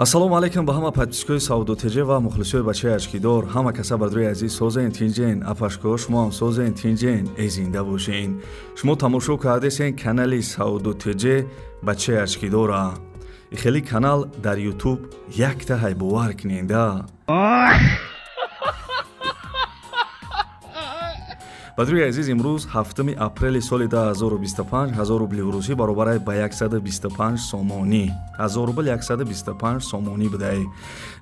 Ассалому алайкум ба ҳама подписчикои Савдо ТЖ ва мухлисои бачаи очкидор. Ҳама каса бардрои азиз, созен, тинҷен. Апашко, шумо ҳам созен, тинҷен, э зинда бошен. Шумо тамошо кардесен канали Савдо ТЖ, бачаи очкидора. Хеле канал дар Ютуб якта ҳай, бовар куненда. Бадруи азиз, имрӯз 7 апрели соли 2025, 1000 рубли русӣ баробар ба 125 сомонӣ. 1000 рубл 125 сомонӣ будай.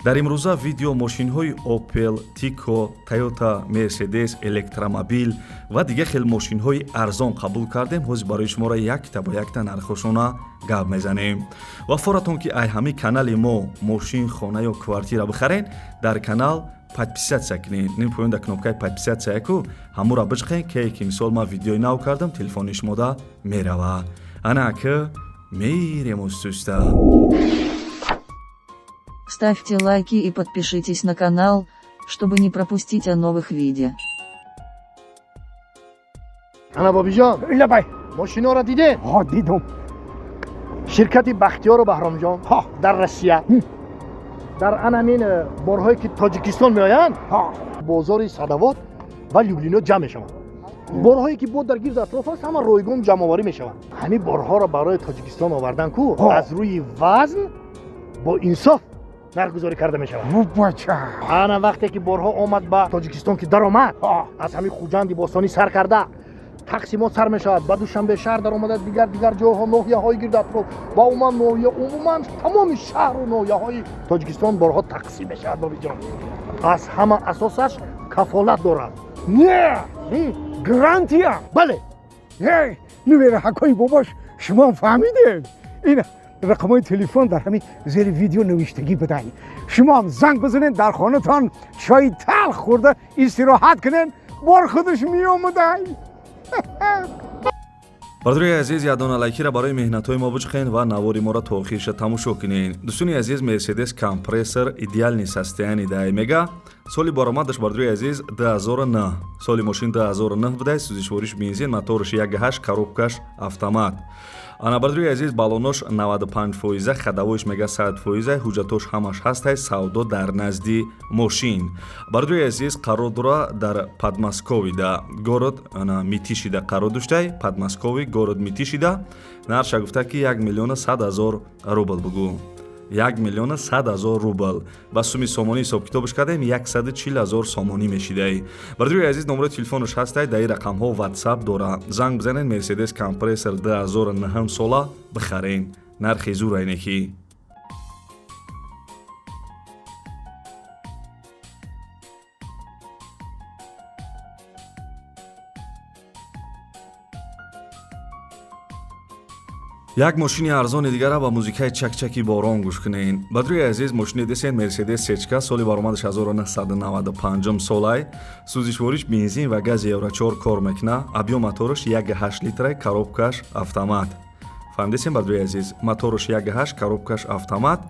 Дар имрӯза видео мошинҳои Opel, Tico, Toyota, Mercedes, электромобил ва дигар хел мошинҳои арзон қабул кардем. Ҳозир барои шуморо якта бо якта нархошона гап мезанем. Ва форатон ки ай ҳамин канали мо мошин, хона ё квартира бихарен, дар канал подписаться кунед. Ним поён дар кнопкаи подписаться яку ҳамура бичқен, ке ки мисол ман видеои нав кардам, телефони шумода мерава. Ана ки мерем устуста. Ставьте лайки и подпишитесь на канал, чтобы не пропустить о новых видео. Ана, бобиҷон. Лабай. Мошиноро дидем? Ҳо, дидум. Ширкати Бахтиёру Баҳромҷон ҳо дар Россия дар анамин борҳое ки Тоҷикистон меоянд, бозори Садовод ва Люблино ҷамъ мешаванд. Борҳое ки бо дар гирд атроф аст, ҳама ройгон ҷамъоварӣ мешаванд. Ҳамин борҳоро барои Тоҷикистон овардан ку аз рӯи вазн бо инсоф нархгузорӣ карда мешавад. Бача. Ана вақте ки борҳо омад ба Тоҷикистон, ки даромад, аз ҳамин Хуҷанди бостонӣ сар карда тақсимот сар мешавад, ба Душанбе шаҳр даромада, дигар дигар ҷойҳо, ноҳияҳои гирд атроф ва умуман ноҳия, умуман тамоми шаҳру ноҳияҳои Тоҷикистон борҳо тақсим мешавад. Бобиҷон, аз ҳама асосаш кафолат дорад. Не, гарантия. Бале. Нувераҳакои бобош, шумо фаҳмидед, ин рақамҳои телефон дар ҳамин зери видео навиштагӣ будай. Шумо ҳам занг бизанед, дар хонатон чои талх хӯрда истироҳат кунед, бор худаш меомадай. Бардорои азиз, ядона лайкира барои меҳнатҳои мо биҷхен ва навори моро то охирша тамошо кунед. Дӯстони азиз, Мерседес Компрессор идеальный состояние дай мега. Соли баромадаш, бардорои азиз, 2009, соли мошин 2009 будай. Сӯзишвориш бензин, мотораш 1.8, коробкаш автомат. Ана, бардорои азиз, баллонош 95 фоиза, ходовойш мега 100 фоиза, ҳуҷҷатош ҳамаш ҳастай, савдо дар назди мошин. Бардорои азиз, қарор дора дар Подмосковида, город ана Митишида қарор доштай, Подмоскови, город Митишида. Нарша гуфта ки 1 миллиона 100 ҳазор рубл бугӯ. 1 миллиона 100 ҳазор рубл ба суми сомонӣ ҳисобкитобаш кардем, 140 ҳазор сомонӣ мешидай. Бардорои азиз, номерои телефонаш ҳастай, дар ин рақамҳо Ватсап дора, занг бизанед, Мерседес Компрессор 2009 сола бихарен, нархи зур айнеки. Як мошини арзони дигара ба музикаи чакчаки борон гӯш кунед. Бадруи азиз, мошини десен Мерседес Сечка, соли баромадаш 1995 солай, сӯзишвориш бензин ва гази Евро 4 кор мекуна, объём мотораш 1.8 литрай, коробкаш автомат. Фаҳмидесен, бадруи азиз? Мотораш 1.8, коробкаш автомат.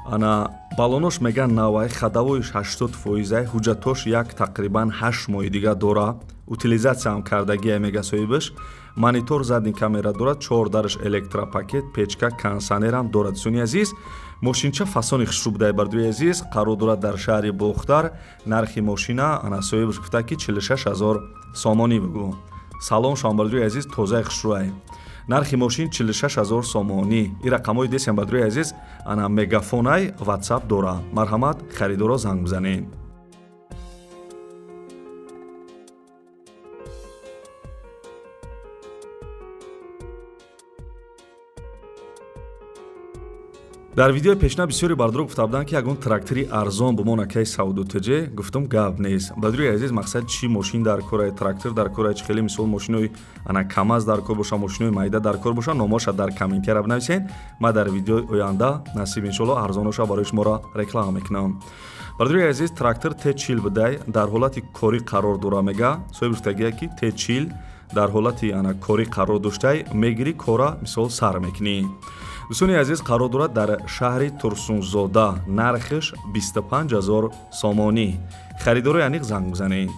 Ана баллонош меган навай, ходовойш 80 фоизай, ҳуҷҷатош як тақрибан 8 моҳи дига дора, утилизатсияам кардагия мега соҳибаш. Монитор, задний камера дорад, чор дараш электропакет, печка, кондитсионерам дорад. Дӯстони азиз, мошинча фасони хушрӯ будай. Бардои азиз, қарор дорад дар шаҳри Бохтар. Нархи мошина ана соҳибаш гуфта ки 46 ҳазор сомонӣ бугӯ. Салон шомбардои азиз тозаи хушрӯай. Нархи мошин 46 ҳазор сомонӣ. Ин рақамҳои десем, бардои азиз, ана мегафонай, Ватсап дора. Марҳамат, харидоро занг бизанед. Дар видеои пешина бисёре бардоро гуфта буданд, ки ягон трактори арзон бумон, акаи Савдо ТЖ. Гуфтум, гап нест. Бадруи азиз, мақсад чӣ мошин дар кора, трактор дар кора, чӣ хеле, мисол, мошинои ана КамАЗ дар кор боша, мошинои майда дар кор боша, номоша дар комментария бинависед. Ман дар видеои оянда, насиб иншолло, арзоноша барои шуморо реклама мекунам. Бардруи азиз, трактор Т40 будай, дар ҳолати корӣ қарор дора мега. Соҳиби гуфтагия ки Т40 дар ҳолати ана корӣ қарор доштай, мегирӣ, кора мисол сар мекунӣ. Дӯстони азиз, қарор дорад дар шаҳри Турсунзода, нархаш 25 ҳазор сомонӣ. Харидорои аниқ занг бизанед.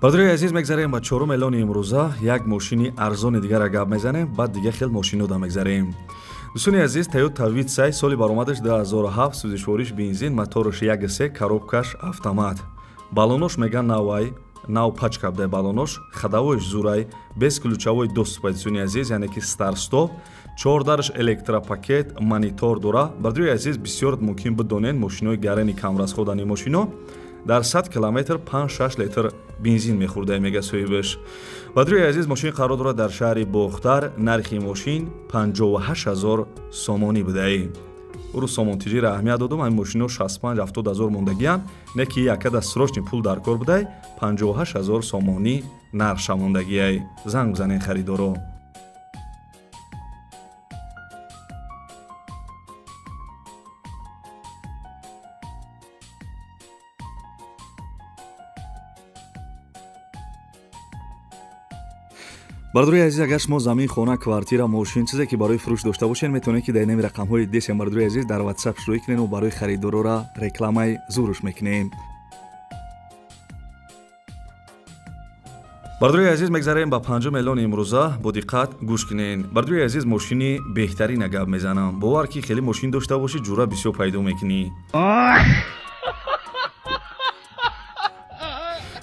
Бародари азиз, мегзарем ба чорум эълони имрӯза. Як мошини арзони дигара гап мезанем, баъд дига хел мошинода мегзарем. Дӯстони азиз, Toyota Vitz соли баромадаш 2007, сӯзишвориш бензин, мотораш 1.3, коробкаш автомат. Балонош мега навай, нав пачка буда балонош, ходовойш зурай, бесключевой доступ, дӯстони азиз, яъне ки старт-стоп, чордараш электропакет, монитор дора. Бародари азиз, бисёр мумкин бидонед, мошинои гарани камрасходани мошино дар 100 километр 5-6 литр бензин мехӯрда, мега соҳибаш. Бародари азиз, мошин қарор дорад дар шаҳри Бохтар, нархи мошин 58 000 сомонӣ будаи. Ӯро сомонтиҷиро аҳамият додум, ҳамин мошино 65-70 ҳазор мондагиянд, не ки якада срочный пул дар кор будай, 58 000 сомонӣ нархша мондагиай. Занг бизанед харидоро. Бародари азиз, агар шумо замин, хона, квартира, мошин, чизе ки барои фурӯш дошта бошед, метавонед ки дар инами рақамҳои десем, бародари азиз, дар WhatsApp шурӯъ кунед ва барои харидорора рекламаи зуруш мекунем. Бародари азиз, мегзарем ба панҷум эълони имрӯза, бо диққат гӯш кунед. Бародари азиз, мошини беҳтарина гап мезанам. Бовар ки хеле мошин дошта бошӣ, ҷура бисёр пайдо мекунӣ.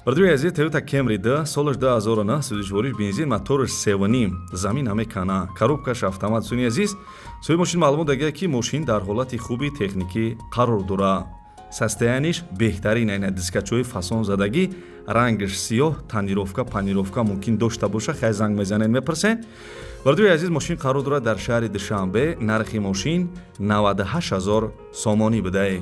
Бародари азиз, Toyota Camry 2, солаш 2009, сӯзишвориш бензин, мотораш 3.5, замин намекана, коробкаш автомат. Дӯстони азиз, соҳиби мошин маълумот дагия ки мошин дар ҳолати хуби техникӣ қарор дорад. Состояниеш беҳтарин, айна дискачои фасон задагӣ, рангаш сиёҳ, тонировка, панировка мумкин дошта боша, хай занг мезанед, мепурсед. Бародари азиз, мошин қарор дорад дар шаҳри Душанбе, нархи мошин 98 000 сомонӣ будае.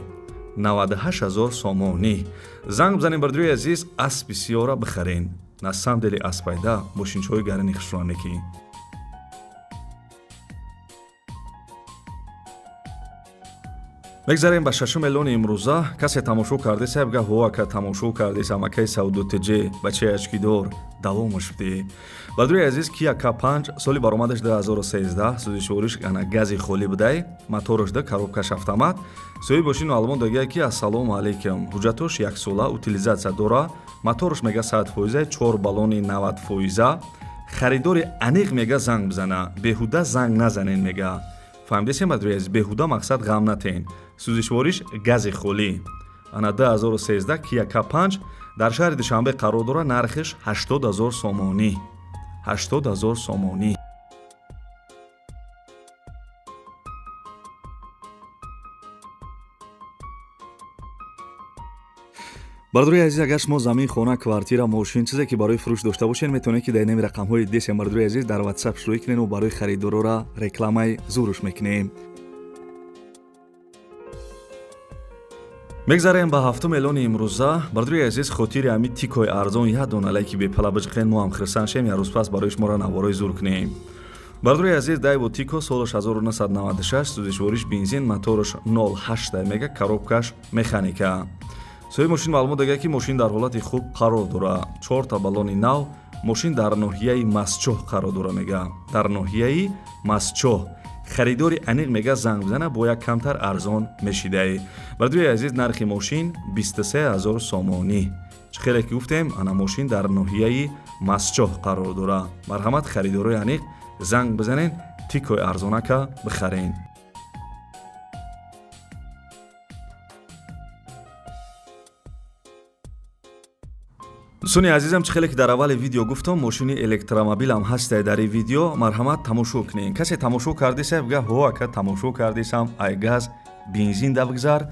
98 000 сомонӣ. Занг бизанем, бародари азиз, аспи сиёра бихарен. На самом деле аспайда мошинчаҳои гарани хушрӯане ки. Мегзарем ба шашум эълони имрӯза. Касе тамошо кардеса, бга ҳо ака тамошо кардеса, амакаи Саудотж, бачаи очкидор, давомаш бидӣ. Бародари азиз, Kia K5, соли баромадаш 2013, сӯзишвориш ана гази холӣ будай, мотораш да, коробкаш автомат. Соҳиби мошин маълумот дагия ки ассалому алайкум, ҳуҷҷатош яксола, утилизация дора, мотораш мега 100%, 4 баллони 90%. Харидори аниқ мега занг бизана, беҳуда занг назанен мега. Фаҳмидесем, бародари азиз, беҳуда мақсад ғам натен. Сӯзишвориш гази холӣ. Ана 2013 Kia K5 дар шаҳри Душанбе қарор дорад, нархиш 80 000 сомонӣ. 80 000 сомонӣ. Бародари азиз, агар шумо замин, хона, квартира, мошин, чизе ки барои фурӯш дошта бошед, метавонед ки дар инами рақамҳои десем, бародари азиз, дар WhatsApp шурӯъ кунед ва барои харидорора рекламаи зуруш мекунем. Мегзарем ба ҳафтум эълони имрӯза. Бародари азиз, хотири ҳамин тикои арзон як дона лайки бепала биҷиқен, мо ҳам хирсан шем, як рӯз пас барои шуморо наворои зур кунем. Бародари азиз, Дайво Тико, солаш 1996, сӯзишвориш бензин, мотораш 0.8 мега, коробкаш механика. Соҳиби мошин маълумот дагия ки мошин дар ҳолати хуб қарор дорад, чорта баллони нав, мошин дар ноҳияи Масчоҳ қарор дорад, мега. Дар ноҳияи Масчоҳ. Харидори аниқ мега занг бизана, бо як камтар арзон мешидаи. Бародари азиз, нархи мошин 23 000 сомонӣ. Чӣ хеле ки гуфтем, ана мошин дар ноҳияи Масчоҳ қарор дорад. Марҳамат, харидорои аниқ занг бизанен, тикои арзонака бихарен. Дӯстони азизам, чӣ хеле ки дар аввали видео гуфтам, мошини электромобилам ҳастае дар ин видео, марҳамат тамошо кунед. Касе тамошо кардеса, бга ҳо ака тамошо кардесам, ай газ бензин да бигзар,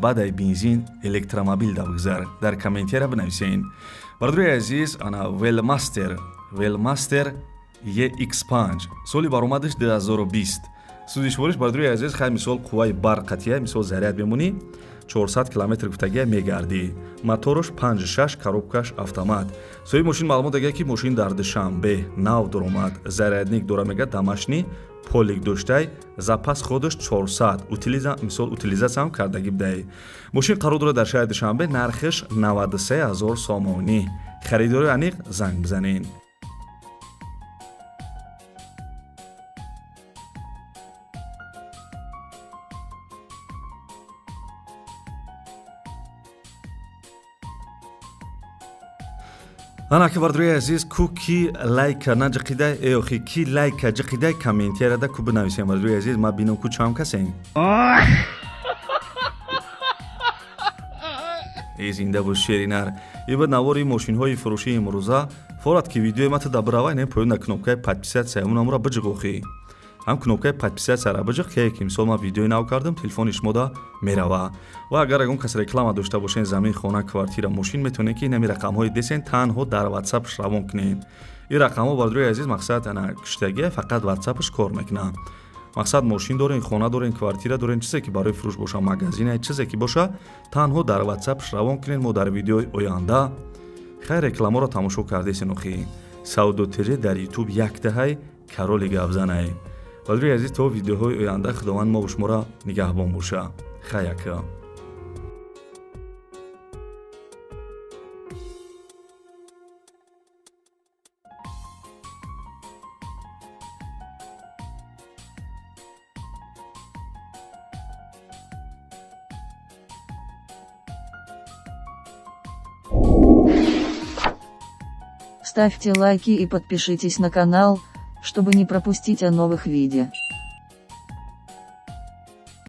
баъд ай бензин электромобил да бигзар. Дар комментария бинависен. Бародари азиз, ана Велмастер, Велмастер EX5, соли баромадаш 2020. Сӯзишвориш, бародари азиз, хай мисол қувваи барқ қатия, мисол заряд мемонӣ, 400 километр гуфтагия мегардӣ. Мотораш 5.6, коробкаш автомат. Соҳиби мошин маълумот дагия ки мошин дар Душанбе нав дуромад, зарядник дора мега, домашний полик доштай, запас ходаш 400, утилиза мисол утилизатсиям кардагӣ будай. Мошин қарор дорад дар шаҳри Душанбе, нархиш 93 000 сомонӣ. Харидори аниқ занг бизанед. Ана ки бардорои азиз, ку ки лайка наҷиқидай, э охи ки лайка ҷиқидай, комментиярада ку бинависем, бардорои азиз, ма бинам ку чанд касем. Э зинда бош, шеринар. Ибад навори мошинҳои фурӯшии имрӯза форад ки видеои ма тада биравай, не поён на кнопкаи подписаться унамура биҷиқ, охи ҳам кнопкаи подписаться биҷиқ, ки мисол ман видеои нав кардам, телефони шумода мерава. Ва агар ягон кас реклама дошта бошен, замин, хона, квартира, мошин, метавонед ки инами рақамҳои десен танҳо дар ватсапш равон кунед. Ин рақамҳо, бардорои азиз, мақсад ана куштагия, фақат ватсапш кор мекунад. Мақсад мошин дорен, хона дорен, квартира дорен, чизе ки барои фурӯш боша, магазина, чизе ки боша, танҳо дар ватсапш равон кунед. Мо дар видеои оянда хайр рекламаро тамошо кардесен. Охи Савдо ТЖ дар Ютуб яктаҳай кароли гапзанай. Бардорои азиз, то видеоҳои оянда Худованд мо шуморо нигаҳбон боша. Хаяка. Ставьте лайки и подпишитесь на канал, чтобы не пропустить о новых видео.